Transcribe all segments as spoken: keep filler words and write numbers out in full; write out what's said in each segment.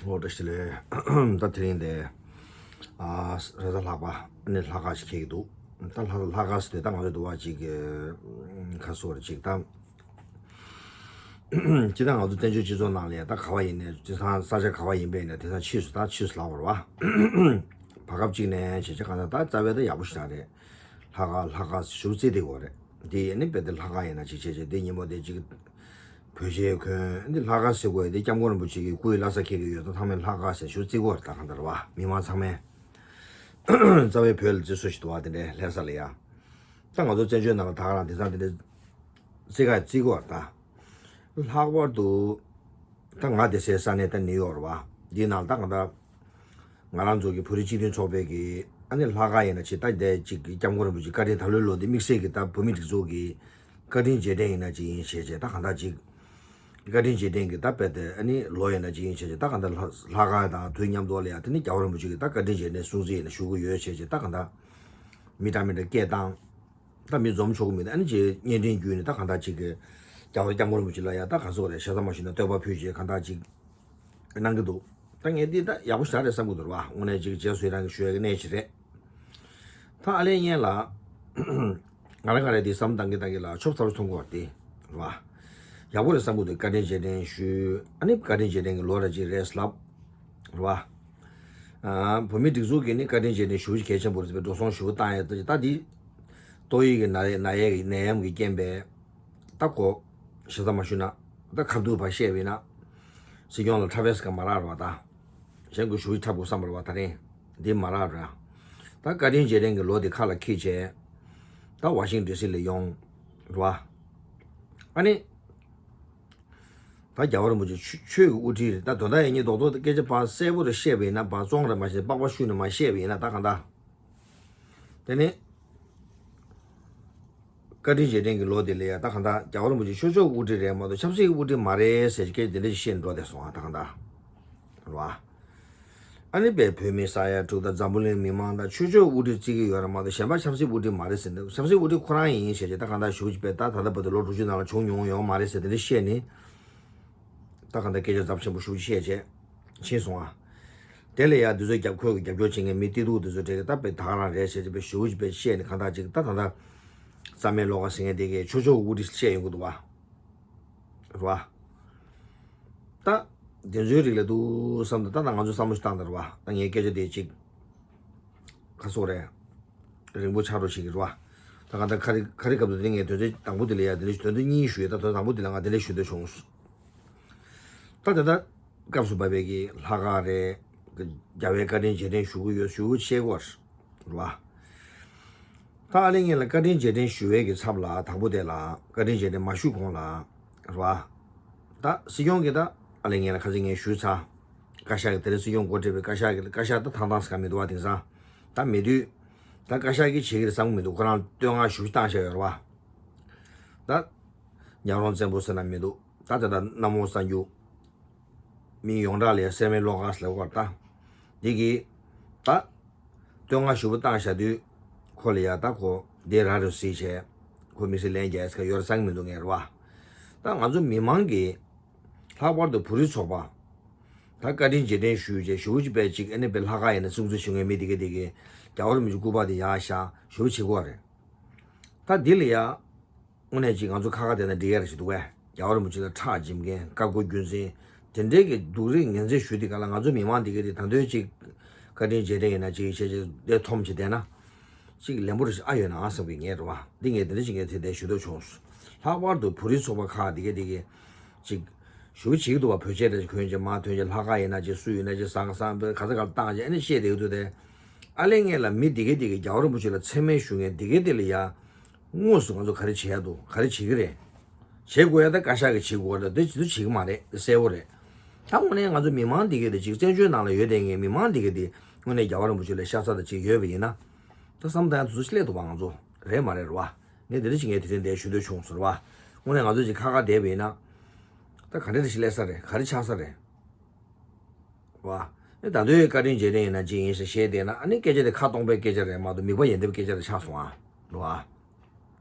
ཨོ་བཀྲ་ཤིས་བདེ་ལེགས། ད་དེ་རིང་དེ་ཨ་རེས་གཟའ་ལྷག་པ་ནི་ལྷག་དཀར་ཞིག་འཁེལ་གྱི་འདུག་ད་ལྷག་ལྷག་དཀར་ཟེར་དུས་ད་ང་ཚོ་འདུག་བ་ཅིག་གི་ཁ་སོ་རེ་ཅིག་ད། སྤྱིར་ད་ང་ཚོ་བཙན་བྱོལ་སྤྱི་ཚོགས་ནང་ལ་ད་ག་བ་ཡིན་ནའི་དེང་སང་ས་ཆ་ག་བ་ཡིན་པའི་ནས་དེང་སང་ཕྱིས་སུ་ད་ཕྱིས་སུ་ལབ་པ་རེད་བ། བར་སྐབས་གཅིག་ནས་བྱས་བྱས་གང་ལྟར་ད་རྩ་བའི་ད་ཡག་པོ་ཞིག་རེད། ལྷག་དཀར་ལྷག་དཀར་ཞུ་རྩིས་དེ་གོ་རེད། དེ་ཡིན་ནི་དཔེ་དེ་ལྷག་དཀར་ཡིན་ན་ཅིག་བྱས་བྱས་དེ་ཉིན་མོ་དེ་ཅིག་བོད་ཆས་གོན་འདི་ལྷག་དཀར་ཟེར་དགོས་དེ་སྐྱབས་མགོན་རིན་པོ་ཆེ་གི་སྐུའི་བླ་གཟའ་འཁེལ་གི་ཡོད་ད་ཚང་མས་ལྷག་དཀར་ཟེར་ཞུ་རྩིས་གོ་རེད་ད་གང་ལྟར་བ་མི་མང་ཚང་མས། རྩ་བའི་བོད་ལ་རྩིས་སྲོལ་ཞིག་འདུག་བ་དེ་འདྲའི་ལྷ་ས་ལ་ཡ། ད་ང་ཚོ་བཙན་བྱོལ་ནང་ལ་ད་ག་རང་དེང་སང་དེ་འདྲའི་རྩིས་ཁ་རྩིས་གོ་རེད་ད། ལྷག་པར་དུ་ད་ང་བསྡད་སའི་ས་གནས་ད་ནིའུ་ཡོག་རེད་བ། འདིའི་ནང་ད་གང་ལྟར་ང་རང་ཚོ་གི་བོད་རིགས་སྤྱི་མཐུན་ཚོགས་པའི་གི་ཨ་ནི་ལྷག་དཀར་ཡིན་ན་ཅིག་ད་འདས་ཅིག་གི་སྐྱབས་མགོན་རིན་པོ་ཆེ་བཀའ་དྲིན་ད་ལོའི་ལོ་འདི་དམིགས་བསལ་གྱི་ད་བོད་མི་སྒྲིག་འཛུགས་ཀྱི་བཀའ་དྲིན་རྗེས་དྲན་ཡིན་ན་ཅིག་ཡིན་བྱས་བྱས་ད་གང་ལྟར་ཅིག་བཀའ་དྲིན་རྗེས་དྲན་གྱི་ད་དཔེ་དེ་ཨ་ནི་ལོ་ཡིན་ན་ཅིག་ཡིན་བྱས་བྱས་ད་གང་ལྟར་ལྷག་ལྷག་དཀར་དང་དུས་མཉམ་དུ་ལ་ཡ་དེ་ནི་རྒྱལ་བ་རིན་པོ་ཆེ་གི་ད་བཀའ་དྲིན་རྗེས་དྲན་སྲུང་བརྩི་ཡིན་ན་ཞུ་གི་ཡོད་བྱས་བྱས་ད་གང་ལྟར་མི་འདྲ་མི་འདྲ་སྐད་བཏང་། ད་མི་འཛོམས་ཆོག་གི་མི་འདུག་ཨ་ནི་ཅིག་བརྙན་འཕྲིན་བརྒྱུད་ནས་ད་གང་ལྟར་ཅིག་གི་རྒྱལ་བ་སྐྱབས་མགོན་རིན་པོ་ཆེ་ལ་ཡ་ད་ག་ཚོད་རེད་ཤ་ཚ་མ་ཞུས་ན་བསྟོད་པ་ཕུལ་བྱས་གང་ལྟར་ཅིག་གནང་གི་འདུག་ད་ངས་འདི་ད་ཡག་པོ་ཞེ་དྲག་རེད་བསམ་གི་འདུག་རེད་བ། དངོས་གནས་ཅིག་རྗེས་སུ་ཡི་རང་གི་ཞུ་ཡ་གི་གནས་ཤིག་རེད། ད་ཨ་ལས་ངན་ལ་ང་རང་ག་རེ་འདི་བསམ་བཏང་གི་བཏང་གི་ལ་ཆོབ་ཚ་རུ་མཐོང་གི་བ་དེ་རེད་བ། ཡག་པོ་རེད་བསམ་གི་འདུག་བཀའ་དྲིན་རྗེས་དྲན་ཞུ་ཨ་ནི་བཀའ་དྲིན་རྗེས་དྲན་གི་ལོ་ར་ཅིག་རེད་ལབ། རེད་བ། ཨ། བོད་མི་སྒྲིག་འཛུགས་ཀྱིས་ནི་བཀའ་དྲིན་རྗེས་དྲན་ཞུ་གལ་ཆེན་པོ་རེད་ཟེར་བའི་འགྲོ་སོང་ཞུ་བཏང་ཡ་ད་འདི། ཏོག་དབྱིབས་ཀྱི་ནད་ནད་ཡས་ཀྱི་ནད་ཡམས་ཀྱི་རྐྱེན་པས། ད་གོ། ཞེ་ས་མ་ཞུ་ན། ད་ཁ་ཐུག་ཕར་བཤད་པ་ཡིན་ན། སྲིད་སྐྱོང་ལ་འཁྲབ་པས་ཀ་མ་རག་རེད་བ་ད། གཞན་གྱི་ཞུ་ཡིག་འཁྲབ་དགོས་བསམ་པ་རེད་བ་ད་རིང་། འདི་མ་རག་རེད། ད་བཀའ་དྲིན་རྗེས་དྲན་གྱི་ལོ་དེ་ཁ་ལ་འཁྱེར་བྱས། ད་ཝ་ཤིང་ཌི་སི་ལ་ཡོང་། རེད་བ། ཨ་ནི། ད་རྒྱལ་བ་རིན་པོ་ཆེ་ཆོས་ཆོས་ཀྱི་དབུ་ཁྲིད་རེད་ད་དོན་དག་ཡིན་ཉིད་རྡོག་རྡོག་སྐད་ཆ་ཕར་གསལ་པོ་རེ་བཤད་པ་ཡིན་ན་ཕར་བཙོང་རེ་མ་བཤད་པགས་པ་བཤུས་ནས་མ་བཤད་པ་ཡིན་ན་ད་གང་ལྟར། དེ་ནས། བཀའ་དྲིན་རྗེས་དྲན་གྱི་ལོ་དེ་ལ་ཡ་ད་གང་ལྟར་རྒྱལ་བ་རིན་པོ་ཆེ་ཆོས་ཕྱོགས་དབུ་ཁྲིད་རེད་མ་གཏོགས་ཆབ་སྲིད་ཀྱི་དབུ་ཁྲིད་མ་རེད་ཟེར་གྱི་སྐད་ཆ་དེ་འདྲ་ཞིག་བཤད་ནས་འགྲོ་བསྡད་སོང་ཨ་ད་གང་ལྟར། རེད་བ། ཨ་ནི་པའི་བོད་མི་ས་ཡ་དྲུག་དང་འཛམ་བུ་གླིང་མི་མང་དང་ཆོས་ཕྱོགས་དབུ་ཁྲིད་བརྩི་གི་ཡོད་རེད་མ་གཏོགས་གཞན་པ་ཆབ་སྲིད་དབུ་ཁྲིད་མ་རེད་ཟེར་འདུག་ཆབ་སྲིད་དབུ་ཁྲིད་ཁོ་རང་ཡིན་ཞེས་བྱས་ད་གང་ལྟར་ཞུ་གཅིག་པས་ད་ད་ལྟ་བར་དུ་ལོ་དྲུག་ཅུ་ནང་ལ་བྱུང་མྱོང་ཡོད་མ་རེད་ཟེར་དེ་འདྲ་བཤད་ནས། ད་གང་ལྟར་སྐད་ཆ་ཚབས་ཆེན་པོ་ཞུ་བཤད་བྱས་ཕྱིན་སོང་ཨ། དེ་ལ་ཡང་འདི་ཚོ་རྒྱབ་ཁོས་ཀྱི་རྒྱབ་སྐྱོར་བྱེད་མཁན་མི་ཏི་ཏུ་འདི་ཚོ་གྲས་ཀྱི་ད་དཔེ་ད་ག་རང་རེད་ཟེར་བྱས་པའི་ཞུ་བྱས་པའི་བཤད་ནས་གང་ལྟར་ཅིག་ད་ད་ལྟ་རྩ་མེད་བློ་དགའ་ཟེར་མཁན་དེ་གས་ཆོས་ཕྱོགས་དབུ་ཁྲིད་བཤད་ཡོང་གི་འདུག་བ། རེད་བ། ད། དེ་ཚོའི་རིགས་ལ་འདུག་བསམ་དུས་ད་ད་ང་ཚོ་བསམ་བློ་ཞིག་བཏང་དང་རེད་བ། ད་ངའི་སྐད་ཆ་དེ་ཅིག་ཁ་སོག་རེད། རིང་པོ་ཆགས་འགྲོ་ཞིག་རེད་བ། ད་གང་ལྟར་ཁ་རི་ཁ་རི་སྐབས་དུ་དེ་ངས་དོན་ཚན་དང་པོ་དེ་ལ་ཡ་དེ་འདྲ་དོན་ཚན་གཉིས་ཞུས་ཡོད་ད་དོན་དང་པོ་དེ་ལ་ང་དེ་འདྲ་ཞུ་འདོད་བྱུང་། ད་དེ་ལྟར་སྐབས་སུ་བབས་པའི་གི་ལྷག་དཀར་རེད། རྒྱལ་བའི་བཀའ་དྲིན་རྗེས་དྲན་ཞུ་གི་ཡོད་ཞུ་བཤད་དགོས་རེད་བ། ད་ཨ་ལེ་ངེད་ལ་བཀའ་དྲིན་རྗེས་དྲན་ཞུ་བའི་གི་ཚབ་ལ་དང་པོ་དེ་ལ་བཀའ་དྲིན་རྗེས་དྲན་མ་ཞུས་གོང་ལ་རེད་བ། ད་སྲིད་སྐྱོང་གི་ད་ཨ་ལེ་ངེད་ལ་ཁ་ཚིག་ངས་ཞུས་ཚར། བཀའ་ཤག་གི་དེ་རིང་སྲིད་སྐྱོང་འགོ་ཁྲིད་པའི་བཀའ་ཤག་གི་བཀའ་ཤག་ད་ཐང་ཐང་ཟེར་ག་མི་འདུག་བ་དེང་སང་། ད་མེད་དུས། ད་བཀའ་ཤག་གིས་བྱེད་ཀྱི་རེད་བསམ་གི་མི་འདུག་ཁོ་རང་བསྟོད་བསྔགས་ཞུ་བཏང་བཞག་ཡོད་རེད་བ། ད། ཉག་རོང་བཙན་པོ་ཟེར་ན་མི་འདུག་ད་ད་ད་གནམ་འོག་གསར་འགྱུར། མི་ཡོངས་གྲགས་ལ་ཡ་སེར་མོའི་བློ་དཀར་ཟེར་བ་ད། འདི་གི་ད། བསྟོད་བསྔགས་ཞུ་བ་བཏང་བཞག་དུས། ཁོ་ལ་ཡ་ད་ཁོ་འདི་ར་རུ་སྲིད་བྱས། ཁོ་མི་སྲིད་ལན་རྒྱག་ཡས་ཀ་ཡོད་རེད་བསམ་གི་མི་འདུག་ངས་རེད་བ། ད་ང་ཚོ་མི་མང་གི་ལྷག་པར་དུ་བོད་རིགས་ཚོགས་པ། ད་བཀའ་དྲིན་རྗེས་དྲན་ཞུས་བྱས་ཞུ་བྱེད་པའི་ཅིག་ཨ་ནི་པའི་ལྷག་དཀར་ཡིན་ན་སྲུང་བརྩི་ཞུ་མཁན་མི་དེ་ག་དེ་གའི་རྒྱལ་བ་རིན་པོ་ཆེ་སྐུ་པར་དེ་ཡར་བཞག་ཞུ་བྱེད་དགོས་རེད། ད་འདི་ལ་ཡ། དངོས་གནས་ཅིག་ང་ཚོ་ཁ་ཁ་བསྡད་ན་འགྲིག་ཡ་རེད་ཞིག་འདུག་གས། རྒྱལ་བ་རིན་པོ་ཆེ་ལ་ཁྲག་འཇིབ་མཁན་བཀའ་བསྒོ་རྒྱུ་མཚན། དེ་འདྲའི་གི་སྡུག་རུས་ངན་ཚད་ཞུ་དེ་ག་ལ་ང་ཚོ་མི་མང་དེ་ག་དེ་ད་འདོད་ཅིག་བཀའ་དྲིན་རྗེས་དྲན་ཡིན་ན་ཅིག་བྱས་བྱས་བསྡད་ཐོམ་བྱས་བསྡད་ན། ཅིག་ལན་པོ་རེ་ཞིག་ཨ་ཡོད་ན་ཨ་བསམ་གི་ངས་རེད་བ། འདི་ངས་དེ་འདྲ་ཅིག་ངས་དེ་འདྲ་ཞུ་འདོད་བྱུང་། ལྷག་པར་དུ་བོད་རིགས་ཚོགས་པ་ཁག་དེ་ག་དེ་ག་ཅིག་ཞུ་བྱེད་ཀྱི་འདུག་བ། བོད་ཆས་འདྲ་ཞིག་གོན་བྱས་མར་ཐོན་བྱས་ལྷག་དཀར་ཡིན་ན་ཅིག་སུ་ཡིན་ན་ཅིག་ཟང་ཟང་པོའི་ག་ཚ་ག་ལ་བཏང་བྱས་ཨ་ནི་བཤད་བསྡད་ཀྱི་འདུག་དེ། ཨ་ལས་ངས་ལ་མི་དེ་ག་དེ་ག་རྒྱལ་བ་རིན་པོ་ཆེ་ལ་མཚན་སྨད་ཞུ་མཁན་དེ་ག་དེ་ལ་ཡ། དངོས་སུ་ང་ཚོ་ག་རེ་བྱེད་ཡ་འདུག་ག་རེ་བྱེད་ཀྱི་རེད། བྱེད་དགོས་ཡ་ད་བཀའ་ཤག་གིས་བྱེད་དགོས་རེད་དེ་བྱེད་དུ་བྱེད་ཀྱི་མ་རེད་དེ་གསལ་པོ་རེད། ད་དངོས་གནས་ང་ཚོ་མི་མང་འདི་ག་དེ་ཅིག་བཙན་བྱོལ་ནང་ལ་ཡོད་བསྡད་མཁན་མི་མང་འདི་ག་དེ་དངོས་གནས་རྒྱལ་བ་རིན་པོ་ཆེ་ལ་ཤ་ཚ་དང་ཅིག་ཡོད་པ་ཡིན་ན། ད་བསམ་བཏང་ཡ་དེ་ཚོ་སླེབས་འདུག་བ་ང་ཚོ་རེད་མ་རེད་རེད་བ། ངས་དེ་འདྲ་ཅིག་ངས་དེ་རིང་འདིར་ཞུ་འདོད་བྱུང་ཟེར་བ། དངོས་གནས་ང་ཚོ་ཅིག་ཁ་ཁ་བསྡད་པ་ཡིན་ན། ད་ག་འདྲ་རེ་ཞིག་སླེབས་ས་རེད་ག་རེ་ཆགས་ས་རེད། བ། ཨེ་ད་དུང་བཀའ་དྲིན་རྗེས་དྲན་ཡིན་ན་ཅི་ཡིན་ཞེས་བཤད་བསྡད་ན་ཨ་ནི་སྐད་ཆ་དེ་ཁ་སྟོང་པའི་སྐད་ཆ་རེད་མ་གཏོགས་མིག་དཔེ་ཡལ་འདེབས་སྐད་ཆ་རེ་ཆགས་སོང་ཨ། འགྲོ་ཨ།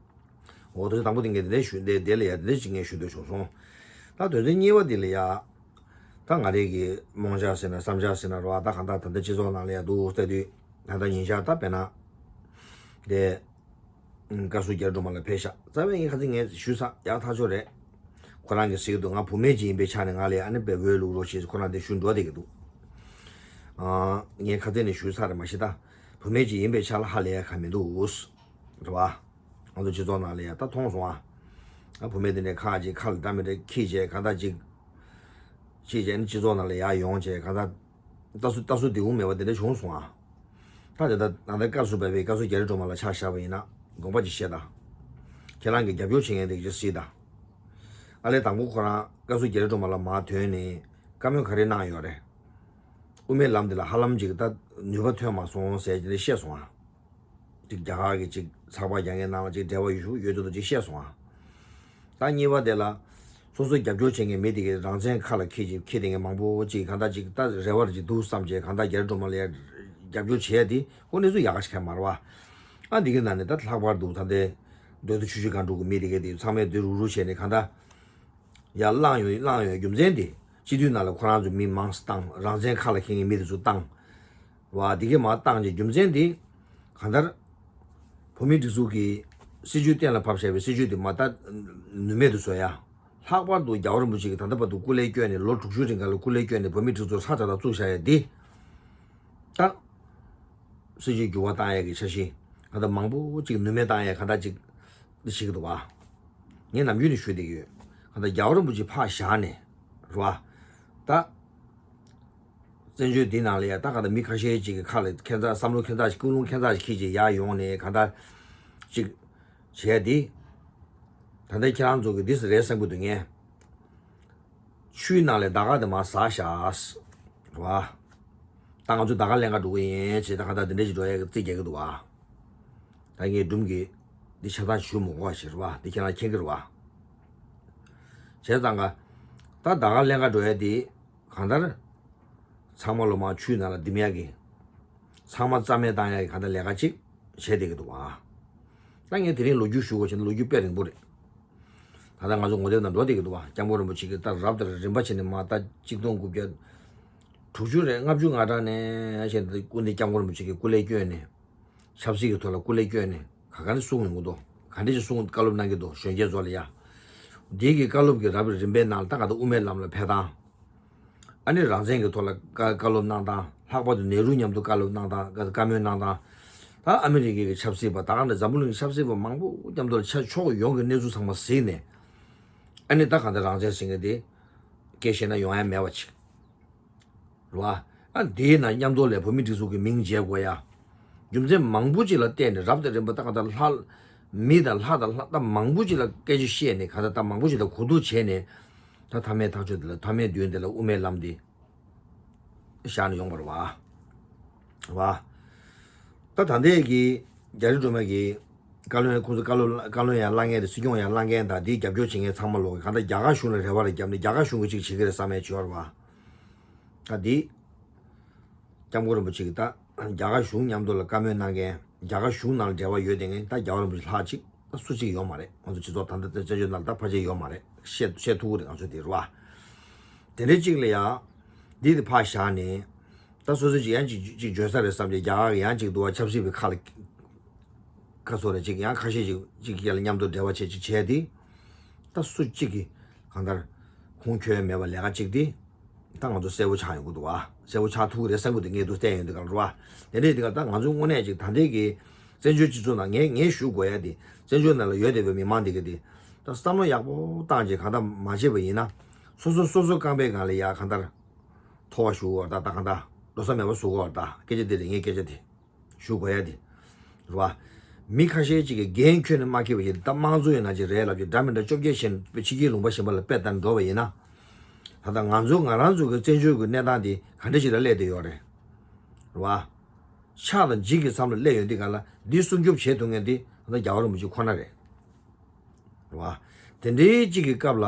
འོ་དེ་དང་པོ་དེ་ངས་དེ་འདྲ་ཞུ་འདི་དེ་ལ་ཡ་དེ་འདྲ་ཅིག་ངས་ཞུ་འདོད་བྱུང་སོང་། ད་དོན་ཚན་གཉིས་པ་དེ་ལ་ཡ། ད་ང་རེ་གི་རྨོངས་འཆར་ཟེར་ན་བསམ་འཆར་ཟེར་ན་རོ། ད་གང་ལྟར་ད་ལྟ་སྤྱི་ཚོགས་ནང་ལ་ཡ་འདུག་ལྟ་དུས་ད་ལྟ་ཉིན་ཞག་ད་དཔེར་ན་དེ་བཀའ་ཟུར་རྒྱ་རི་སྒྲོལ་མ་ལགས་ཕེབས་ཤག་རྩ་བའི་ངས་ཁ་ཚིག་ངས་ཞུས་ཚར་ཡག་ཐག་ཆོད་རེད། ཁོ་རང་གིས་ཟེར་གི་འདུག་ང་བུད་མེད་ཅིག་ཡིན་པའི་ཆ་ནས་ང་ལ་ཡ་ཨ་ནི་བེ་བོའི་ལུགས་རོགས་ཞེས་ཁོ་རང་དེ་ཞུ་འགྲོ་བསྡད་ཀྱི་འདུག་ཨ། ངས་ཁ་ཚིག་ནས་ཞུས་ཚར་རེད་མ་གཞི། ད་བུད་མེད་ཅིག་ཡིན་པའི་ཆ་ལ་ཧ་ལས་ཡ་ག་མི་འདུག་རེད་བ། ང་ཚོ་སྤྱི་ཚོགས་ནང་ལ་ཡ་ད་མཐོང་སོང་ཨ། ཨ་བུད་མེད་དེ་འདྲའི་ཁ་ཅིག་ཁ་ལ་འདྲ་མི་འདྲ་ཁྱེར་བྱས་གང་ལྟར་ཅིག་ཁྱེར་བྱས་ནི་སྤྱི་ཚོགས་ནང་ལ་ཡར་ཡོང་བྱས་གང་ལྟར་ལྟ་སུ་ལྟ་སུ་བདེ་འོང་མེད་པ་དེ་འདྲ་བྱུང་སོང་ཨ། ད་དེ་ལྟར་ད་ལྟ་སྐབས་སུ་བབས་པའི་བཀའ་ཟུར་རྒྱ་རི་སྒྲོལ་མ་ལགས་ཆ་བཞག་པ་ཡིན་ན་དགོངས་པ་ཅིག་བཞེས་དང་། ཁྱེད་རང་གིས་རྒྱབ་སྐྱོར་བྱེད་མཁན་དེ་ཅིག་གཟིགས་དང་། ཨ་ལས་དང་པོ་ཁོ་རང་བཀའ་ཟུར་རྒྱ་རི་སྒྲོལ་མ་ལགས་མར་ཐོན་ནས་བཀའ་མོལ་ག་རེ་གནང་ཡོད་རེད། དབུ་མའི་ལམ་འདི་ལ་ཧ་ལམ་ཅིག་ད་ནུས་པ་ཐོན་མ་སོང་ཟེར་གྱི་རེ་བཤད་སོང་ཨ། ཅིག་རྒྱ་གར་གྱི་ཅིག་ཚགས་པར་རྒྱག་མཁན་ནང་ལ་ཅིག་འབྲེལ་བ་ཡོད་ཤུགས་ཡོད་དོ་དོ་ཅིག་བཤད་སོང་ཨ། ད་གཉིས་པ་དེ་ལ་སོ་སོ་རྒྱབ་སྐྱོར་བྱེད་མཁན་མི་དེ་གའི་རང་བཙན་ཁ་ལ་འཁྱེར་ཅིག་འཁྱེར་དེ་ངས་མང་པོ་ཅིག་གང་ལྟར་ཅིག་ད་རེ་བ་ཅིག་འདུག་བསམ་བྱས་གང་ལྟར་རྒྱ་རི་སྒྲོལ་མ་ལ་ཡ་རྒྱབ་སྐྱོར་བྱས་དེ་ཁོ་གནས་ཚུལ་ཡག་ག་ཞིག་ཁ་མ་རེད་བ། ཨ་འདི་གའི་ནང་ནས་ད་ལྷག་པར་དུ་ད་ལྟའི་མདོ་སྟོད་ཆུ་བཞི་སྒང་དྲུག་གི་མི་དེ་གའི་དེ་ཚང་མས་དེ་རུག་རུག་བྱས་ནས་གང་ལྟར། ཡར་བསླངས་ཡོད་བསླངས་ཡོད་རྒྱུ་མཚན་དེ་སྤྱི་འཐུས་ནང་ལ་ཁོ་རང་ཚོ་མི་མང་ཙམ་བཏང་རང་བཙན་ཁ་ལ་འཁྱེར་མཁན་མི་དེ་ཚོ་བཏང་། བ་དེ་གས་མར་བཏང་རྗེས་རྒྱུ་མཚན་དེ་གང་ལྟར་བོད་མིའི་སྒྲིག་འཛུགས་ཀྱི་སྲིད་བྱུས་གཏན་ལ་ཕབ་བཞག་པའི་སྲིད་བྱུས་དེ་མར་ད་ནུས་མེད་དུ་བཟོ་ཡ། ལྷག་པར་དུ་རྒྱལ་བ་རིན་པོ་ཆེ་གིས་ད་ལྟ་བར་དུ་སྐུ་ལས་བསྐྱོན་ནས་ལོ་དྲུག་ཅུ་རིང་ག་ལ་སྐུ་ལས་བསྐྱོན་ནས་བོད་མིའི་སྒྲིག་འཛུགས་ཧྲ་ཅག་ཏག་བཙུགས་བཞག་ཡ་འདི་ད། སྲིད་བྱུས་འགྱུར་བ་བཏང་ཡས་ཀྱི་འཆར་གཞི། གང་ལྟར་མང་པོ་ཅིག་ནུས་མེད་བཏང་ཡས་གང་ལྟར་ཅིག་འདི་བྱེད་ཀྱི་འདུག་བ། ངས་ནམ་རྒྱུན་ནས་ཞུ་བསྡད་ཀྱི་ཡོད། གང་ལྟར་རྒྱལ་བ་རིན་པོ་ཆེ་ཕར་བཞག་ནས་རེད་བ། ད། བཙན་བྱོལ་འདི་ནང་ལ་ཡ་ད་གང་ལྟར་མི་ཁ་ཤས་ཅིག་གི་ཁ་ལ་ཁྱད་མཚར་བསམ་བློ་ཁྱད་མཚར་ཞིག་ཀུན་སློང་ཁྱད་མཚར་ཞིག་འཁྱེར་ཅིག་ཡར་ཡོང་ནས་གང་ལྟར་ཅིག་བྱས་ཏེ། ད་ལྟ་ཁྱེད་རང་ཚོ་གི་འདི་སུ་རེད་བསམ་གྱི་འདུག་ངས། ཆུའི་ནང་ལས་ཟླ་སྐར་དེ་མར་ཟག་བཞག་རེད་བ། ད་ང་ཚོ་ཟླ་སྐར་ལེན་ག་འགྲོ་གི་ཡིན་ཅེས་ད་ག་ད་དེ་འདྲ་ཞིག་འགྲོ་ཡ་གི་རྩིས་རྒྱག་གི་འདུག་བ། ད་ངས་སྒྲུང་གི་འདི་ཆ་ཚང་ཞུ་མི་དགོས་པ་ཞིག་རེད་བ། འདི་ཁྱེད་རང་མཁྱེན་གི་རེད་བ། བྱས་ཙང་ག་ད་ཟླ་སྐར་ལེན་ག་འགྲོ་ཡ་དེ་གང་ལྟར་ཚང་མ་ལོ་མ་ཆུའི་ནང་ལ་ལྡིམ་ཡ་གི་ཚང་མ་རྩ་མེད་བཏང་ཡ་གི་གང་ལྟར་ལས་ཀ་ཅིག་བྱས་བསྡད་ཀྱི་འདུག་བ། ད་ངས་དེ་རིང་ལོ་རྒྱུས་ཞུ་དགོས་བྱས་ན་ལོ་རྒྱུས་དཔེ་རིང་པོ་རེད། ད་ལྟ་ང་ཚོ་ངོ་དེབ་ནང་འགྲོ་བསྡད་ཀྱི་འདུག་བ། སྐྱབས་མགོན་རིན་པོ་ཆེ་གིས་ད་རབ་དང་རིམ་པ་བྱས་ནས་མ་ད་གཅིག་སྟོང་དགུ་བརྒྱ་དྲུག་ཅུ་རེད་ལྔ་བཅུ་ང་གྲངས་ནས་བྱས་ཏེ་སྐུ་འདི་སྐྱབས་མགོན་རིན་པོ་ཆེ་གིས་སྐུ་ལས་བསྐྱོན་ནས་ཆབ་སྲིད་ཀྱི་ཐོག་ལ་སྐུ་ལས་བསྐྱོན་ནས་ག་ག་ནས་གསུང་ཡོང་གི་འདུག་ག་འདྲ་ཞིག་གསུང་བཀའ་སློབ་གནང་གི་འདུག་གཞོན་སྐྱེས་ཚོ་ལ་ཡ། འདི་གི་བཀའ་སློབ་ཀྱི་རབ་རིམ་པའི་ནང་ལ་ད་ག་ད་དབུ་མའི་ལམ་ལ་ཕེབས་སྟངས། ཨ་ནི་རང་བཙན་གྱི་ཐོག་ལ་བཀའ་བཀའ་སློབ་གནང་སྟངས། ལྷག་པར་དུ་ནེ་རུ་མཉམ་དུ་བཀའ་སློབ་གནང་སྟངས་བཀའ་མོལ་གནང་སྟངས། ད་ཨ་མི་རི་ཀའི་གི་ཆབ་སྲིད་པ་ད་ག་ནས་འཛམ་བུ་གླིང་གི་ཆབ་སྲིད་པ་མང་པོ་མཉམ་དུ་ལ་ཆ་ཕྱོགས་ཡོངས་ཀྱི་གནས་ཚུལ་ཚང་མ་གཟིགས་ནས། ཨ་ནི་ད་གང་ལྟར་རང་བཙན་ཟེར་མཁན་དེ་སྐད་བཤད་ན་ཡོང་ཡ་མེད་པ་ཅིག་རེད་བ། ཨ་དེའི་ནང་མཉམ་དུ་ལ་བོད་མི་སྒྲིག་འཛུགས་ཀྱི་མིང་བརྗེ་དགོས་ཡ། རྒྱུ་མཚན་མང་པོ་ཅིག་ལ་བརྟེན་ནས་རབ་དང་རིམ་པ་ད་གང་ལྟར་ལྷ། མི་དང་ལྷ་དང་ལྷ་ད་མང་པོ་ཅིག་ལ་སྐད་ཆ་བཤད་ནས་གང་ལྟར་ད་མང་པོ་ཅིག་ལ་གོ་བསྡུར་བྱས་ནས། ད་མཐའ་མའི་ཐག་གཅོད་དེ་ལ་མཐའ་མའི་མདུན་དེ་ལ་དབུ་མའི་ལམ་འདི་བཞག་ནས་ཡོང་བ་རེད་བ། རེད་བ། ད་ད་ལྟའི་གི་རྒྱ་རི་སྒྲོལ་མ་གི་བཀའ་བློན་ཁོང་ཚོ་བཀའ་བློན་བཀའ་བློན་ཡང་གླ་མཁན་དང་སྲིད་སྐྱོང་ཡང་གླ་མཁན་དང་དེའི་རྒྱབ་སྐྱོར་བྱེད་མཁན་ཚང་མ་ལོག་གི་གང་ལྟར་རྒྱ་གར་གཞུང་ལ་རེ་བ་རེ་བརྒྱབ་ནས་རྒྱ་གར་གཞུང་གིས་ཅིག་བྱེད་ཀྱི་རེད་བསམ་ཡས་བྱས་པ་རེད་བ། ད་འདི་སྐྱབས་མགོན་རིན་པོ་ཆེ་གིས་ད་རྒྱ་གར་གཞུང་མཉམ་དུ་ལ་བཀའ་མོལ་གནང་མཁན་རྒྱ་གར་གཞུང་ནང་ལ་འབྲེལ་བ་ཡོད་བསྡད་མཁན་ད་རྒྱལ་བ་རིན་པོ་ཆེ་ལྷག་ཅིག་ད་སུ་གཅིག་ཡོད་མ་རེད། ང་ཚོ་སྤྱི་ཚོགས་ད་ལྟ་བཙན་བྱོལ་ནང་ལ་ད་ཕལ་ཆེར་ཡོད་མ་རེད། བཤད་བཤད་ཐུབ་ཀྱི་རེད་ང་ཚོ་དེ་རེད་བ། དེ་འདྲའི་གཅིག་ལ་ཡ། འདི་དེ་ཕར་བཞག་ནས། ད་སོ་སོ་གཅིག་ཡང་གཅིག་གཅིག་འཇོན་ས་རེད་བསམ་གྱི་རྒྱ་གར་གྱི་ཡང་གཅིག་འདུག་བ་ཆབ་སྲིད་པའི་ཁ་ལ། ཁ་སོ་རེད་གཅིག་ཡང་ཁ་ཤས་གཅིག་གཅིག་གི་ལ་མཉམ་དུ་འབྲེལ་བ་བྱེད་གཅིག་བྱས་ཏེ། ད་སུ་གཅིག་གིས་གང་ལྟར་ཁུངས་འཁྱོལ་མེད་པ་ལས་ཀ་གཅིག་དེ། ད་ང་ཚོ་གསལ་པོ་ཆགས་ཡོང་གི་འདུག་བ། གསལ་པོ་ཆགས་ཐུབ་ཀྱི་རེད་བསམ་གྱི་འདུག་ངས་འདུག་བལྟས་ཡོང་དུས་གང་རེད་བ། དེ་འདྲས་དེ་ག་ད་ང་ཚོ་དངོས་གནས་ཅིག་ད་ལྟའི་གི་བཙན་བྱོལ་སྤྱི་ཚོགས་ནང་ངས་ངས་ཞུ་དགོས་ཡ་དེ་བཙན་བྱོལ་ནང་ལ་ཡོད་བསྡད་པའི་མི་མང་དེ་ག་དེ་ད་བསམ་བློ་ཡག་པོ་བཏང་རྗེས་གང་ལྟར་མ་བྱས་པ་ཡིན་ན་སོ་སོ་སོ་སོ་རྐང་པའི་སྒང་ལ་ཡ་གང་ལྟར་ཐོ་བ་ཞུ་དགོས་བ་ད་ད་གང་ལྟར་འགྲོ་ས་མེད་པ་བཟོ་དགོས་བ་ད་སྐད་ཆ་དེ་རེད་ངའི་སྐད་ཆ་དེ། ཞུ་དགོས་ཡ་དེ། རེད་བ། མི་ཁ་ཤས་ཅིག་གིས་འགན་ཁྱོན་ནས་མ་འཁྱེར་བ་ཞིག་ད་དམངས་གཙོ་ཡིན་ན་ཅིག་རེད་ལབ་ཀྱི་འདྲ་མི་འདྲ་བཅོ་བརྒྱད་བཞིན་ཕྱི་རྒྱལ་ལུང་པ་གཞན་པ་ལ་དཔེ་ལྟར་འགྲོ་བ་ཡིན་ན། ད་ལྟ་ང་ཚོ་ང་རང་ཚོ་གི་བཙན་བྱོལ་གྱི་གནས་སྟངས་འདི་ག་འདྲ་ཞིག་ལ་སླེབས་བསྡད་ཡོད་རེད། རེད་བ། ཕྱག་དང་ལྗིད་ཀྱི་མཚམས་ལ་སླེབས་ཡོད་འདི་ག་ལ་འདི་སྲུང་སྐྱོབ་བྱེད་ཐུབ་མཁན་འདི་ད་ལྟ་རྒྱལ་བ་རིན་པོ་ཆེ་ཁོ་ན་རེད། རེད་བ། དེ་འདྲའི་གཅིག་གི་སྐབས་ལ་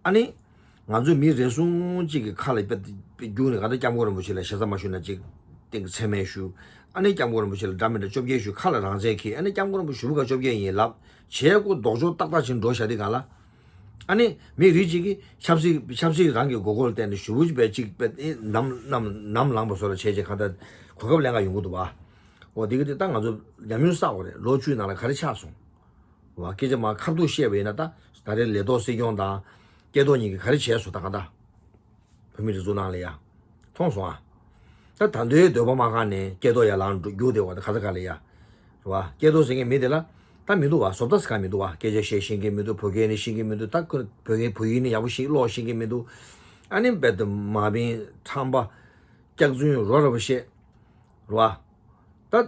ཨ་ནི། ང་ཚོ་མི་རེ་ཟུང་གཅིག་གི་ཁ་ལ་དཔེ་དཔེ་རྒྱུགས་ནས་གང་ལྟར་སྐྱབས་མགོན་རིན་པོ་ཆེ་ལ་ཞེ་ས་མ་ཞུས་ན་གཅིག་སྟེང་གི་མཚན་སྨད་ཞུ། ཨ་ནི་སྐྱབས་མགོན་རིན་པོ་ཆེ་ལ་འདྲ་མི་འདྲ་བཅོ་བརྒྱད་ཞུ་ཁ་ལ་རང་བཙན་འཁྱེར་ཨ་ནི་སྐྱབས་མགོན་རིན་པོ་ཆེ་ཞུ་བ་ག་བཅོ་བརྒྱད་ཡིན་ལབ་བྱས་ཁོ་ལྡོག་ཕྱོགས་ཏག་ཏག་ཅིག་འགྲོ་བཞག་དུས་གང་ལ། ཨ་ནི་མི་རིགས་གཅིག་གིས་ཆབ་སྲིད་ཆབ་སྲིད་རང་གི་མགོ་སྐོར་བསྟན་ནས་ཞུ་བུ་བས་གཅིག་པས་ནམ་ནམ་ནམ་ལངས་པ་བཟོ་འདྲ་བྱས་བྱས་གང་ལྟར་གོ་སྐབས་ལེན་ག་ཡོང་གི་འདུག་བ། འོ་དེ་གི་དེ་ད་ང་ཚོ་ཉམས་མྱོང་བསགས་དགོས་རེད། ལོ་བཅུའི་ནང་ལ་ག་རེ་ཆགས་སོང་བ། སྐད་ཆ་མ་ཁ་ཐུག་བཤད་པ་ཡིན་ན། ད་ད་རེས་ལས་ཐོག་སྲིད་སྐྱོང་དང་སྐལ་རྡོར་གཉིས་ཀྱིས་ག་རེ་བྱས་སོང་། ད་གང་ལྟར་བོད་མི་སྒྲིག་འཛུགས་ནང་ལ་ཡ་མཐོང་སོང་ཨ། ད་ད་འདོད་འདོད་པ་མ་ཁང་ནས་སྐལ་རྡོར་ཡར་ལངས་འགྲོ་རྒྱུག་བསྡད་པ་ད་ག་ས་ག་ལ་ཡ། རེད་བ། སྐལ་རྡོར་ཟེར་མཁན་མི་དེ་ལ་ད་མི་འདུག་བ། བཟོ་ལྟ་ཟེར་མཁན་མི་འདུག་བ། སྐད་ཆ་བཤད་ཤེས་མཁན་མི་འདུག་བོད་སྐད་ནི་ཤེས་མཁན་མི་འདུག་ད་ཁོ་བོད་སྐད་བོད་ཡིག་ནི་ཡག་པོ་ཤེས་ཀློག་ཤེས་མཁན་མི་འདུག་ཨ་ནི་རྦད་དེ་མ་བིན་ཁྲམ་པ་སྐྱག་རྫུན་རོ་ར་བ་བཤད། རེད་བ། ད་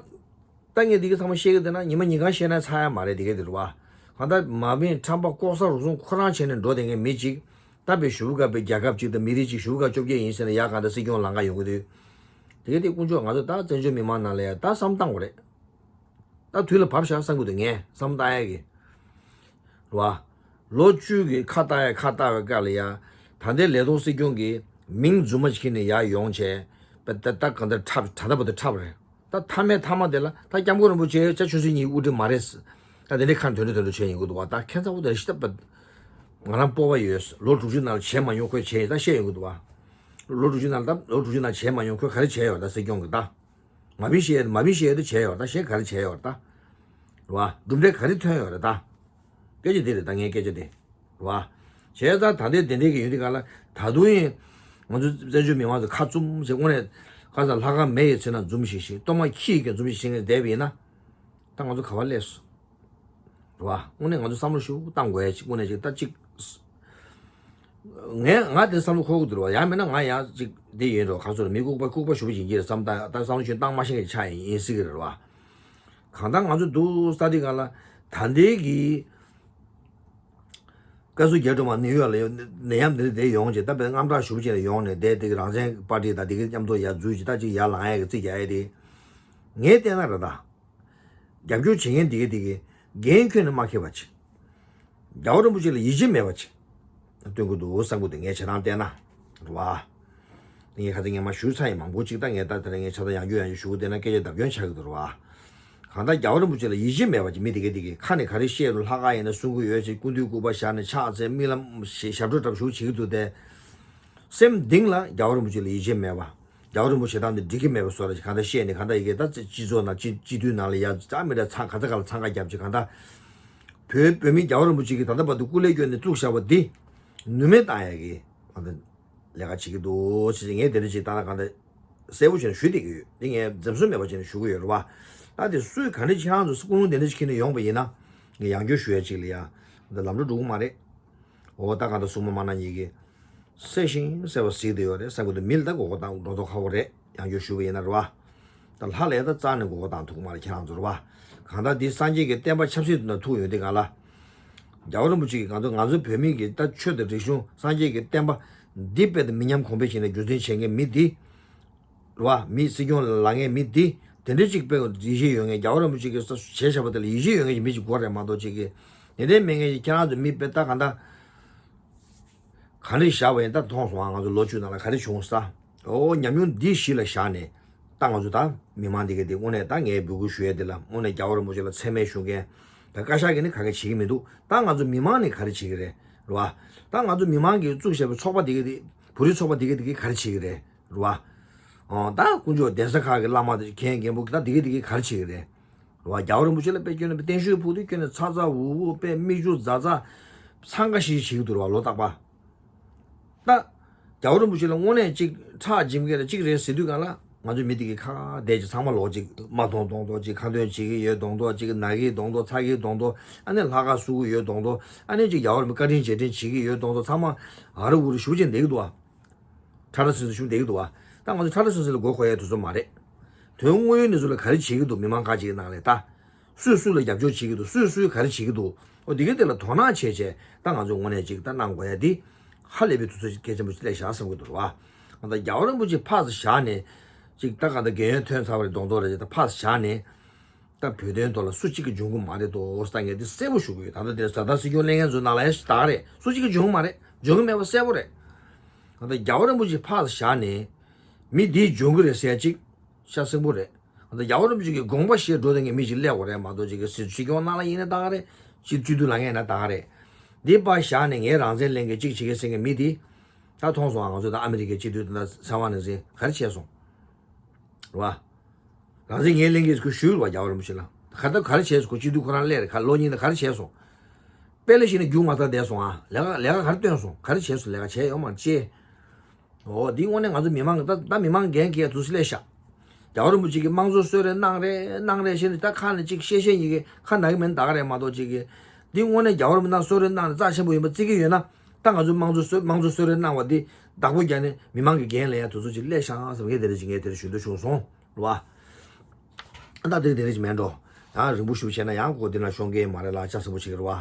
ད་ངས་འདི་ག་ཚང་མ་བཤད་ཀྱི་བསྡད་ན་ཉི་མ་ཉིན་གང་བཤད་ན་ཚར་ཡ་མ་རེད། འདི་ག་དེ་རེད་བ། གང་ལྟར་མ་བིན་ཁྲམ་པ་ལྐོག་ཟ་རུལ་སུངས་ཁོ་རང་བྱས་ནས་འགྲོ་བསྡད་མཁན་མི་གཅིག་ད་བའི་ཞུ་བུ་ག་བའི་རྒྱལ་ཁབ་ཅིག་དང་མི་རིགས་ཅིག་ཞུ་བུ་ག་བཅོ་བརྒྱད་ཡིན་ཟེར་ན་ཡ་གང་ལྟར་སྲིད་སྐྱོང་ལངས་ག་ཡོང་གི་འདུག་དེ་ག་དེ་དཀོན་མཆོག་ང་ཚོ་ད་བཙན་བྱོལ་མི་མང་ནང་ལ་ཡ་ད་བསམ་བཏང་དགོས་རེད། ད་དུས་ལ་བབ་ཤག་བསམ་གི་འདུག་ངས་བསམ་བཏང་ཡ་གི། རེད་བ། ལོ་བཅུ་གི་ཁ་བཏགས་ཡ་ཁ་བཏགས་པའི་སྐབས་ལ་ཡ། ད་ལྟའི་ལས་ཐོག་སྲིད་སྐྱོང་གི་མིང་རྫུན་མ་ཅིག་ཁྱེར་ནས་ཡར་ཡོང་བྱས། པ་ད་ད་གང་ལྟར་འཁྲབ་ད་ལྟ་བར་དུ་འཁྲབ་རེད། ད་མཐའ་མའི་མཐའ་མ་དེ་ལ་ད་སྐྱབས་མགོན་རིན་པོ་ཆེ་ཅ་ཆོས་སྲིད་གཉིས་དབུ་ཁྲིད་མ་རེད། ད་དེ་འདྲའི་ཁ་འདོན་འདྲ་འདོན་འདྲ་བྱས་ཡོང་གི་འདུག་བ། ད་ཁྱད་མཚར་པོ་དེ་ཞིག་ད་པ། ང་རང་སྤོབས་པ་ཡོད། ལོ་དྲུག་ཅུ་ནང་ལ་བྱས་མ་མྱོང་ཁོས་བྱས་ད་བཤད་ཡོང་གི་འདུག་བ། ལོ་དྲུག་ཅུ་ནང་ལ་ད་ལོ་དྲུག་ཅུ་ནང་བྱས་མ་མྱོང་ཁོས་ག་རེ་བྱས་ཡོད་ད་སྲིད་སྐྱོང་གི་ད། མ་བིན་བཤད་མ་བིན་བཤད་དེ་བྱས་ཡོད་ད་གཞན་ག་རེ་བྱས་ཡོད་ད། རེད་བ། གྲུབ་འབྲས་ག་རེ་ཐོན་ཡོད་རེད་ད། སྐད་ཆ་དེ་རེད་ད་ངའི་སྐད་ཆ་དེ། རེད་བ། བྱས་ཙང་ད་ལྟའི་དེ་འདྲའི་གི་ཡོད་དུས་ག་ལ་ད་དུང་ཡིན། ང་ཚོ་བཙན་བྱོལ་མི་མང་ཚོ་ཁ་བཙུམ་ཞིག་དངོས་གནས་ཁ་སང་ལྷག་དཀར་མེ་ཡི་ཚེ་ན་འཛུམ་ཞིག་ཞིག་གཏོར་མ་ཁྱི་ཡི་གི་འཛུམ་ཞིག་བྱེད་མཁན་བསྡད་པ་ཡིན་ན། ད་ང་ཚོ་ག་བ་སླེབས་སོང་། རེད་བ། དངོས་གནས་ང་ཚོ་བསམ་བློ་ཞིབ་པོ་བཏང་དགོས་ཡ་ཅིག་དངོས་གནས་ཅིག་ད་ཅིག་ངས་ང་དེ་བསམ་བློ་འཁོར་གི་འདུག་རེད་བ། ཡང་མིན་ན་ང་ཡང་ཅིག་འདི་ཡིན་རོ་ག་ཚོད་མི་ལྐུགས་པ་ལྐུགས་པ་ཞུ་བ་ཡིན་གྱི་རེད་བསམ། ད་ད་བསམ་བློ་ཞིག་བཏང་མ་ཤེས་མཁན་ཆགས་ཡིན་ཡིན་སྲིད་ཀྱི་རེད་བ། གང་ལྟར་ང་ཚོ་འདུག་ས་དེ་ག་ལ་ད་ལྟའི་གི་བཀའ་ཟུར་རྒྱ་སྒྲོལ་མ་ནིའུ་ཡོག་ལ་ནད་ཡམས་འདི་འདྲ་དེ་ཡོང་བྱས་ད་དཔེ་དངངས་སྐྲག་ཞུ་བ་ཅིག་ལ་ཡོང་ནས་བསྡད་དེ་རང་བཙན་པར་ཊི་དང་དེ་གི་མཉམ་དུ་ཡར་འཛུལ་གྱི་ད་ཅིག་ཡར་ལངས་ཡ་གི་རྩིས་རྒྱག་ཡ་དེ་ངས་བལྟས་ན་རེད་ད། རྒྱབ་སྐྱོར་བྱེད་མཁན་དེ་ག་དེ་གས་འགན་ཁྱོན་ནས་མ་འཁྱེར་བ་ཅིག་རྒྱལ་བ་རིན་པོ་ཆེ་ལ་ཡིད་ཆེས་མེད་པ་ཅིག་སྟོན་གྱི་འདུག་བསམ་གྱི་འདུག་ངས་བྱེད་སྟངས་བལྟས་ན། རེད་བ། ངས་ཁ་སང་ངས་མ་ཞུས་ཚར་ཡིན་མང་པོ་ཅིག་ད་ངས་ད་དེ་རིང་ངས་ཆ་ཚང་ཡང་བསྐྱར་ཡང་བསྐྱར་ཞུ་གི་བསྡད་ན་སྐད་ཆ་བརྡབ་སྐྱོན་ཆགས་ཀྱི་འདུག་རེད་བ། གང་ལྟར་རྒྱལ་བ་རིན་པོ་ཆེ་ལ་ཡིད་ཆེས་མེད་པ་ཅིག་མི་དེ་ག་དེ་གས་ཁ་ནས་ག་རེ་བཤད་རུང་ལྷག་དཀར་ཡིན་ན་གསུང་གི་ཡོད་ཅིག་སྐུ་མདུན་སྐུ་པར་བཞག་ནས་ཕྱག་འཚལ་རྨི་ལམ་ཞབས་བྲོ་འཁྲབ་བཞུགས་བྱེད་ཀྱི་འདུག་སྟེ། སེམས་གཏིང་ལ་རྒྱལ་བ་རིན་པོ་ཆེ་ལ་ཡིད་ཆེས་མེད་པ། རྒྱལ་བ་རིན་པོ་ཆེ་དང་དེ་འགྲིག་གི་མེད་པ་བཟོ་འདྲ་ཞིག་གང་ལྟར་བཤད་ནས་གང་ལྟར་ཡི་གེ་ད་སྤྱི་ཚོགས་ནང་སྤྱི་སྤྱི་འཐུས་ནང་ལ་ཡ་ཙག་མི་འདྲ་ཚང་ག་ཚ་ག་ལ་འཚང་ཁ་རྒྱབ་ཅིག་གང་ལྟར་བོད་བོད་མི་རྒྱལ་བ་རིན་པོ་ཆེ་གིས་ད་ལྟ་བར་དུ་སྐུ་ལས་བསྐྱོན་ནས་བཙུགས་བཞག་པ་འདི་ནུས་མེད་བཏང་ཡ་གི་གང་ལྟར་ལས་ཀ་བྱེད་ཀྱི་འདུག་ཅེས་ངས་དེ་འདྲ་ཅིག་ད་ལྟ་གང་ལྟར་གསལ་པོ་བྱས་ནས་ཞུ་བསྡད་ཀྱི་ཡོད། འདི་ངས་འཛེམ་ཟོན་མེད་པ་བྱས་ནས་ཞུ་གི་ཡོད་རེད་བ། ད་དེ་སུས་ག་འདྲ་ཁྱེད་རང་ཚོ་སྐུ་རླུང་དེ་འདྲ་ཅིག་འཁྱེར་ནས་ཡོང་པ་ཡིན་ན་ངས་ཡང་བསྐྱར་ཞུ་ཡ་ཅིག་ལ་ཡ་ད་ལམ་འགྲོ་འགྲོ་གི་མ་རེད། འོ་ད་གང་ལྟར་སྲུང་མ་མ་ན་གཉིས་ཀྱིས་གསལ་ཞིང་གསལ་བ་གཟིགས་བསྡད་ཡོད་རེད་བསམ་གྱི་འདུག་མི་ལ་ད་མགོ་སྐོར་བཏང་འགྲོ་མདོག་ཁ་པོ་རེད། ཡང་བསྐྱར་ཞུས་པ་ཡིན་ན་རེད་བ། ད་ལྷ་ལ་ད་རྩ་ནས་མགོ་སྐོར་བཏང་ཐུབ་ཀྱི་མ་རེད་ཁྱེད་རང་ཚོ་རེད་བ། གང་ལྟར་འདི་སངས་རྒྱས་ཀྱི་བསྟན་པ་ཆབ་སྲིད་དུ་ན་ཐུག་ཡོང་དུས་གང་ལ། རྒྱལ་བ་རིན་པོ་ཆེ་གིས་གང་ཚོ་ང་ཚོ་བོད་མི་གི་ད་ཆོས་དང་རིག་གཞུང་སངས་རྒྱས་ཀྱི་བསྟན་པ་འདི་དཔེ་དང་མི་ཉམས་གོང་འཕེལ་བྱེད་ནས་རྒྱུན་འཛིན་བྱེད་མཁན་མི་འདི། རེད་བ། མི་སྲིད་སྐྱོང་ལ་ལངས་མཁན་མི་འདི། དེ་འདྲའི་གཅིག་དཔེ་ཡིད་ཆེས་ཡོད་མཁན་རྒྱལ་བ་རིན་པོ་ཆེ་གིས་བྱས་བཞག་པ་དེ་ལ་ཡིད་ཆེས་ཡོད་མཁན་གྱི་མི་ཞིག་དགོས་རེད་མ་གཏོགས་ཅིག་གིས། དེ་འདྲའི་མེད་མཁན་གྱི་ཁྱེད་རང་ཚོ་མི་དཔེ་ལྟ་ག་འདྲ། ག་རེ་བཞག་པ་ཡིན་ད་མཐོང་སོང་ང་ཚོ་ལོ་བཅུ་ནང་ལ་ག་རེ་བྱུང་ས། འོ་ཉམས་མྱོང་འདི་གཞི་ལ་བཞག་ནས། ད་ང་ཚོ་ད་མི་མང་འདི་ག་འདི་དངོས་གནས་ད་ངས་འབོད་སྐུལ་ཞུ་ཡས་འདི་ལ་དངོས་གནས་རྒྱལ་བ་རིན་པོ་ཆེ་ལ་མཚན་སྨད་ཞུ་མཁན། ད་བཀའ་ཤག་གིས་ནི་ག་གེ་བྱེད་ཀྱི་མི་འདུག་ད་ང་ཚོ་མི་མང་ནས་ག་རེ་བྱེད་ཀྱི་རེད། རེད་བ། ད་ང་ཚོ་མི་མང་གིས་བཙུགས་བཞག་པའི་ཚོགས་པ་འདི་ག་འདི་བོད་རིགས་ཚོགས་པ་འདི་ག་འདི་གིས་ག་རེ་བྱེད་ཀྱི་རེད། རེད་བ། ཨོ་ད་དཀོན་མཆོག་གདན་ས་ཁག་གི་བླ་མ་དང་མཁན་རྒན་པོ་ད་འདི་ག་འདི་གིས་ག་རེ་བྱེད་ཀྱི་རེད། རེད་བ། རྒྱལ་བ་རིན་པོ་ཆེ་ལ་དཔེ་སྐྱོན་ནས་བརྟན་བཞུགས་ཕུལ་དུས་སྐྱོན་ནས་ཚ་ཚ་འུར་འུར་དཔེ་མིག་ཆུ་ཛ་ཛ། འཚང་ཁ་ཤིག་ཤིག་བྱེད་ཀྱི་འདུག་རེད་བ་ལོ་རྟག་པ། ད། རྒྱལ་བ་རིན་པོ་ཆེ་ལ་དངོས་གནས་ཅིག་ཁྲག་འཇིབ་མཁན་རེད་ཅིག་རེད་ཟེར་དུས་གང་ལ་ང་ཚོ་མི་དེ་གི་ཁ་བསྡད་ཅིག་ཚང་མ་ལོག་ཅིག་མ་མཐོང་མཐོང་མཐོང་ཅིག་ཁ་འདོན་བྱེད་ཀྱི་ཡོད་མདོག་མདོག་ཅིག་ན་གི་མདོག་མདོག་ཚ་གི་མདོག་མདོག་ཨ་ནི་ལྷག་དཀར་བསུ་གི་ཡོད་མདོག་མདོག་ཨ་ནི་ཅིག་རྒྱལ་བ་རིན་པོ་བཀའ་དྲིན་རྗེས་དྲན་བྱེད་ཀྱི་ཡོད་མདོག་མདོག་ཚང་མ་ཨ་རི་འུ་རི་ཞུ་བྱེད་འདེགས་འདུག་བ། ཁྲ་ཁྲ་སིང་སིང་ཞུ་འདེགས་འདུག་བ། ད་ང་ཚོ་ཁྲ་ཁྲ་སིང་སིང་ལ་མགོ་འཁོར་ཡའི་དུས་ཚོད་མ་རེད། དོན་དངོས་ཡོད་གནས་ཚུལ་ལ་ག་རེ་བྱེད་ཀྱི་འདུག་མི་མང་ཁག་ཅིག་གི་ནང་ལ་ད། སུས་སུ་ལ་རྒྱབ་སྐྱོར་བྱེད་ཀྱི་འདུག་སུས་སུས་ག་རེ་བྱེད་ཀྱི་འདུག་འོ་འདི་གའི་དེ་ལ་དོ་སྣང་བྱས་བྱས་ད་ང་ཚོས་དངོས་གནས་ཅིག་ད་གནང་དགོས་ཡ་འདི་ཧ་ལས་པའི་དུས་ཚོད་གལ་ཆེན་པོ་ཞིག་སླེབས་བཞག་བསམ་གྱི་འདུག་རེད་བ། ང་ད་རྒྱལ་བ་རིན་པོ་ཆེ་ཕར་ཚུར་བཞག་ནས་ཅིག་ད་ག་ད་རྒན་ཡོལ་ཐོན་ཚར་བ་རེད་མདོག་མདོག་རེད་ཅེས་ད་ཕར་ཚུར་བཞག་ནས་ད་བོད་དོན་ཐོག་ལ་སུ་གཅིག་གིས་འཇོན་གྱི་མ་རེད་དོ་ཟེར་ད་ངས་འདི་གསལ་པོ་ཞུ་གི་ཡོད། ད་ལྟ་འདིར་ཟ་ད་སྲིད་སྐྱོང་སླེབས་མཁན་ཚོའི་ནང་ལ་ཡང་ཞིག་ད་ག་རེད་སུ་གཅིག་གིས་འཇོན་གྱི་མ་རེད། འཇོན་གྱི་མེད་པ་གསལ་པོ་རེད། ང་ད་རྒྱལ་བ་རིན་པོ་ཆེ་ཕར་ཚུར་བཞག་ནས་མི་འདིས་འཇོན་གྱི་རེད་ཟེར་ཡ་གཅིག་ཤ་སེང་པོ་རེད། ང་ད་རྒྱལ་བ་རིན་པོ་ཆེ་གི་དགོངས་པ་བཞེས་འགྲོ་བསྡད་མཁན་མི་ཞིག་སླེབས་དགོས་རེད་མ་གཏོགས་ཅིག་གི་སྲིད་སྤྱི་སྐྱོང་ནང་ལ་ཡིན་ན་ད་ག་རེད། སྤྱི་སྤྱི་འཐུས་ལངས་མཁན་ཡིན་ན་ད་ག་རེད། འདི་པར་བཞག་ནས་ངའི་རང་བཙན་ལེན་མཁན་གཅིག་བྱེད་མཁན་ཟེར་མཁན་མི་འདི། ད་མཐོང་སོང་ཨ། ང་ཚོ་ད་ཨ་མི་རི་ཀའི་སྤྱི་འཐུས་དང་ད་ས་བ་ནས་ཟིན་ག་རེ་བྱས་སོང་། རེད་བ། རང་བཙན་ངས་ལེན་གྱི་ཁུ་ཞུས་བ་རྒྱལ་བ་རིན་པོ་ཆེ་ལ། ག་ད་ག་རེ་བྱས་སོང་ཁོ་སྤྱི་འཐུས་ཁོ་རང་སླེབས་རེད་ག་ལོ་གཉིས་ད་ག་རེ་བྱས་སོང་། དཔེ་ལ་བཞག་ན་རྒྱུགས་མ་ཐག་བསྡད་སོང་ཨ། ལས་ཀ་ལས་ཀ་ག་རེ་བཏོན་སོང་ག་རེ་བྱས་སོང་ལས་ཀ་བྱས་ཡོད་མ་རེད་ཅེས། འོ་འདི་དངོས་གནས་ང་ཚོ་མི་མང་གི་ད་ད་མི་མང་འགན་འཁྱེར་དུས་སུ་སླེབས་ཤག་རྒྱལ་བ་རིན་པོ་ཆེ་གིས་དམངས་གཙོ་གསོལ་རས་གནང་རེད་གནང་རེད་བཤད་ནས་ད་ཁ་ནས་ཅིག་བཤད་བཤད་ཡིན་གི་ཁ་ནག་གི་མིན་ད་ག་རེད་མ་གཏོགས་ཅིག་གི། འདི་དངོས་གནས་རྒྱལ་བ་རིན་པོ་ཆེ་གསོལ་རས་གནང་ནས་རྩ་ཆེན་པོ་ཡིན་པ་བརྩི་གི་ཡོད་ན། ད་ང་ཚོ་དམངས་གཙོ་གསོལ་དམངས་གཙོ་གསོལ་རས་གནང་བ་འདི་བདག་པོ་རྒྱག་ནས་མི་མང་གི་འགན་ལེན་ཡ་དུས་ཚོད་ཅིག་སླེབས་ཤག་བསམ་ངས་དེ་རིང་ཅིག་ངས་དེ་རིང་ཞུ་འདོད་བྱུང་སོང་རེད་བ། ད་དེ་དེ་རིང་ཅིག་མེད་འགྲོ། ཡང་རིང་པོ་ཞུ་བྱས་ན་ཡང་ཁོ་འདི་ན་ཤོང་གི་མ་རེད་ལ་ལྕགས་སྲིན་པོ་ཆེ་གི་རེད་བ།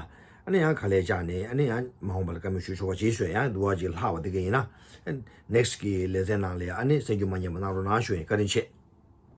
ཨ་ནི་ཡང་ག་ལས་བཅག་ནས་ཨ་ནི་ཡང་མ་འོངས་པ་ལ་བཀའ་མོལ་ཞུ་ཆོག་པ་བྱེད་ཤོད་ཡང་འདུག་བ་ཅིག་ལྷག་པ་དེ་ག་ཡིན་ན། ནེག་སི་གི་ལེ་ཚན་ནང་ལ་ཨ་ནི་གསན་རྒྱུ་མ་ཉན་པ་གནང་རོགས་གནང་ཞུ་ཡིན་བཀའ་དྲིན་ཆེ།